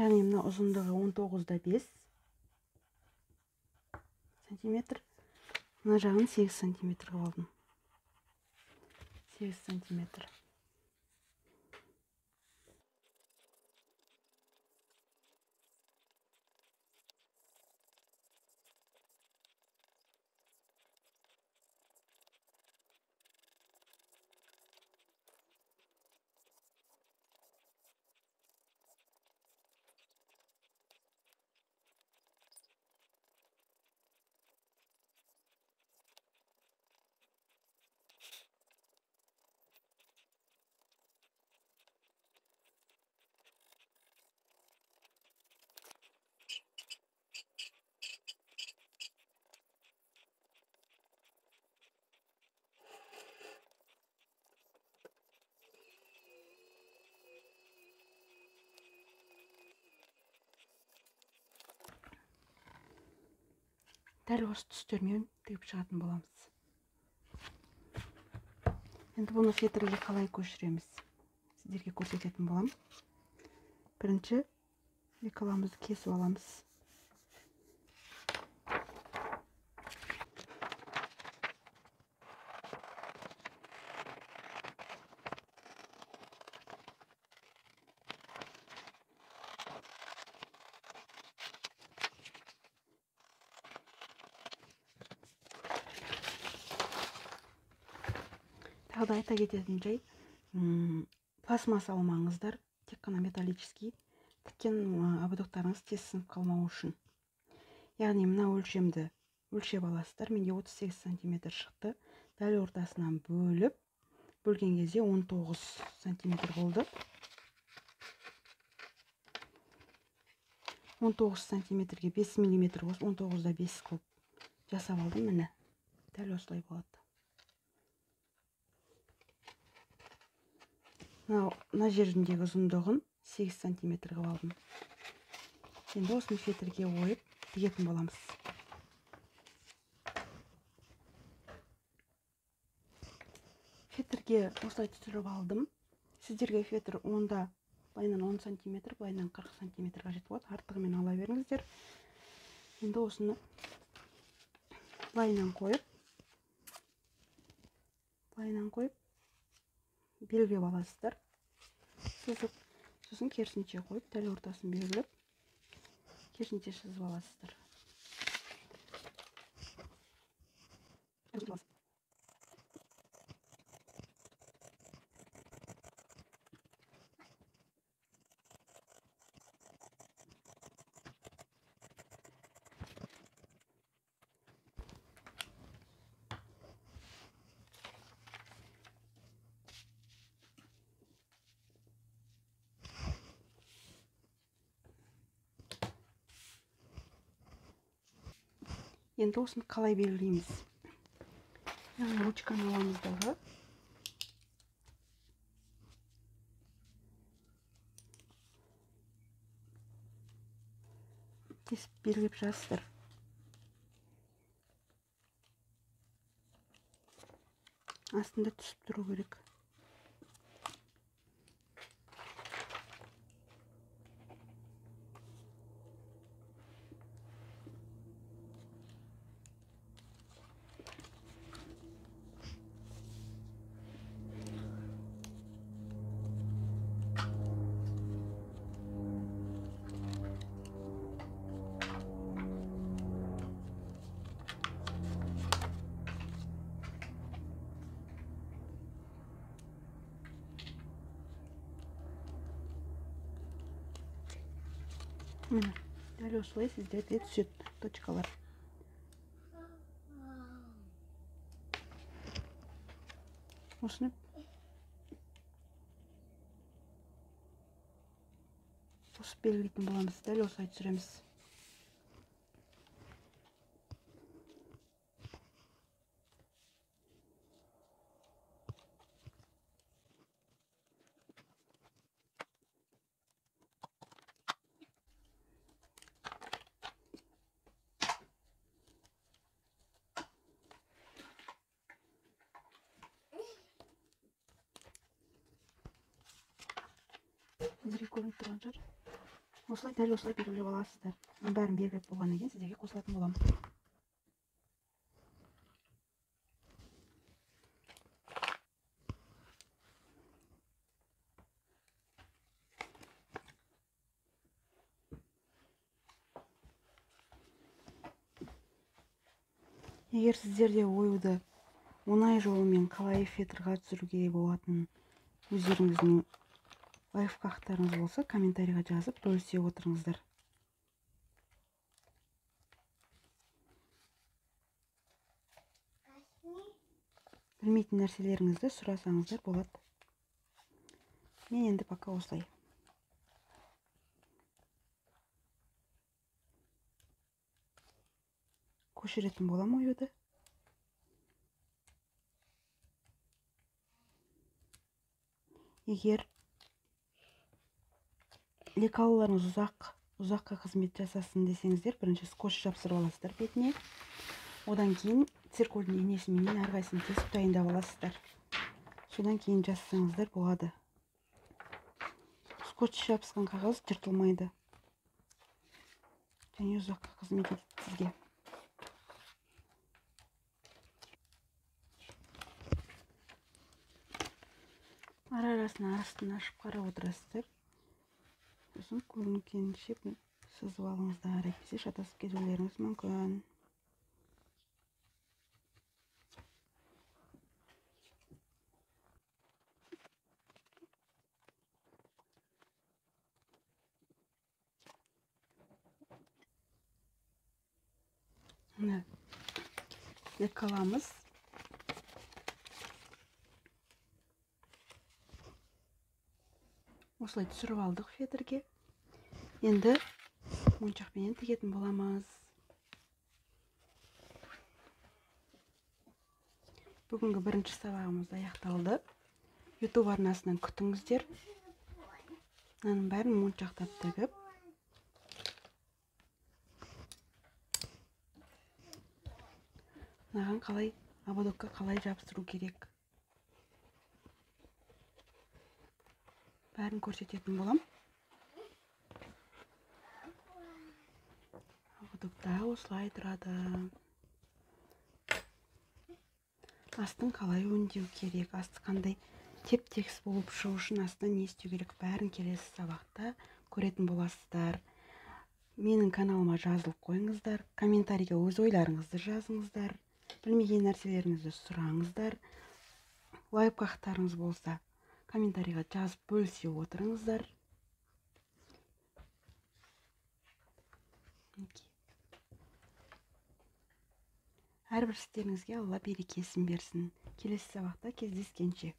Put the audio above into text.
Яғни мына ұзындығы 19,5 сантиметр. Мына жағын 8 сантиметр қылып алдым. 8 сантиметр. Дәл осы түстермен тігіп шығатын боламыз. Енді бұны фетрге қалай көшіреміз? Сіздерге көрсететін боламын. Бірінші лекаламызды кесіп аламыз. Тағы да айта кететін жай, пластмасса алмаңыздар, тек қана металлический, тіккен ободоктарыңыз тез сынып қалмау үшін. Яғни мына өлшемді өлшеп аласыздар. Менде 38 сантиметр шықты. Дәл ортасынан бөліп, бөлген кезде 19 сантиметр болды. 19 сантиметрге 5 миллиметр қосып, 19,5 қылып жасап алдым. Міне, дәл осылай болады. Мына жеріндегі ұзындығын 8 сантиметр қылып алдым. Енді осыны фетрге ойып тігетін боламыз. Фетрге осылай түсіріп алдым. Сіздерге фетр онда былайынан 10 сантиметр, былайынан 40 сантиметр қажет болады. Артығымен ала беріңіздер. Енді осыны былайынан қойып, былайынан қойып белгілеп аласыздар. Сызып, сосын керісінше қойып, дәл ортасын белгілеп, керісінше сызып аласыздар. Енді осыны қалай белгілейміз? Яғни ручканы аламыз дағы. Кесіп белгілеп жазасыздар. Астында түсіп тұру керек. Міне, дәл осылай сіздерде түседі точкалар. Осыны қосып белгілейтін боламыз. Дәл осылай түсіреміз. Сіздерге көрініп тұрған шығар. Осылай дәл осылай белгілеп аласыздар. Бәрін белгілеп болғаннан кейін сіздерге қосылатын боламын. Егер сіздерде оюды оңай жолымен қалай фетрға түсіруге болатынын өздеріңіздің лайфхактарыңыз болса, комментарийға жазып бөлісе отырыңыздар. Білмейтін нәрселеріңізді сұрасаңыздар болады. Мен енді пока осылай. Көшіретін боламын оюды. Егер лекалаларыңыз ұзаққа қызмет жасасын десеңіздер, бірінші скотч жапсырып аласыздар бетіне. Одан кейін циркульдің инесіменен әрқайсысын тесіп дайындап аласыздар. Содан кейін жазсаңыздар болады. Скотч жапсқан қағаз жыртылмайды. Және ұзаққа қызмет етеді сізге. Ара-арасына астын ашып қарап отырасыздар. Сосын көрінгенше сызып алыңыздар, әйтпесе шатасып кетулеріңіз мүмкін. Міне лекаламыз. Осылай түсіріп алдық фетрге. Енді моншақпенен тігетін боламыз. Бүгінгі бірінші сабағымыз аяқталды. YouTube арнасынан күтіңіздер. Мынаның бәрін моншақтап тігіп, мынаған қалай ободокқа қалай жабыстыру керек бәрін көрсететін болам. Ободокта осылай тұрады. Астын қалай өңдеу керек, асты қандай теп-тегіс болып шығу үшін астына не істеу керек, бәрін келесі сабақта көретін боласыздар. Менің каналыма жазылып қойыңыздар, комментарийге өз ойларыңызды жазыңыздар, білмеген нәрселеріңізді сұраңыздар, лайфхактарыңыз болса комментарийға жазып бөлісе отырыңыздар. Әрбір істеріңізге Алла берекесін берсін. Келесі сабақта кездескенше.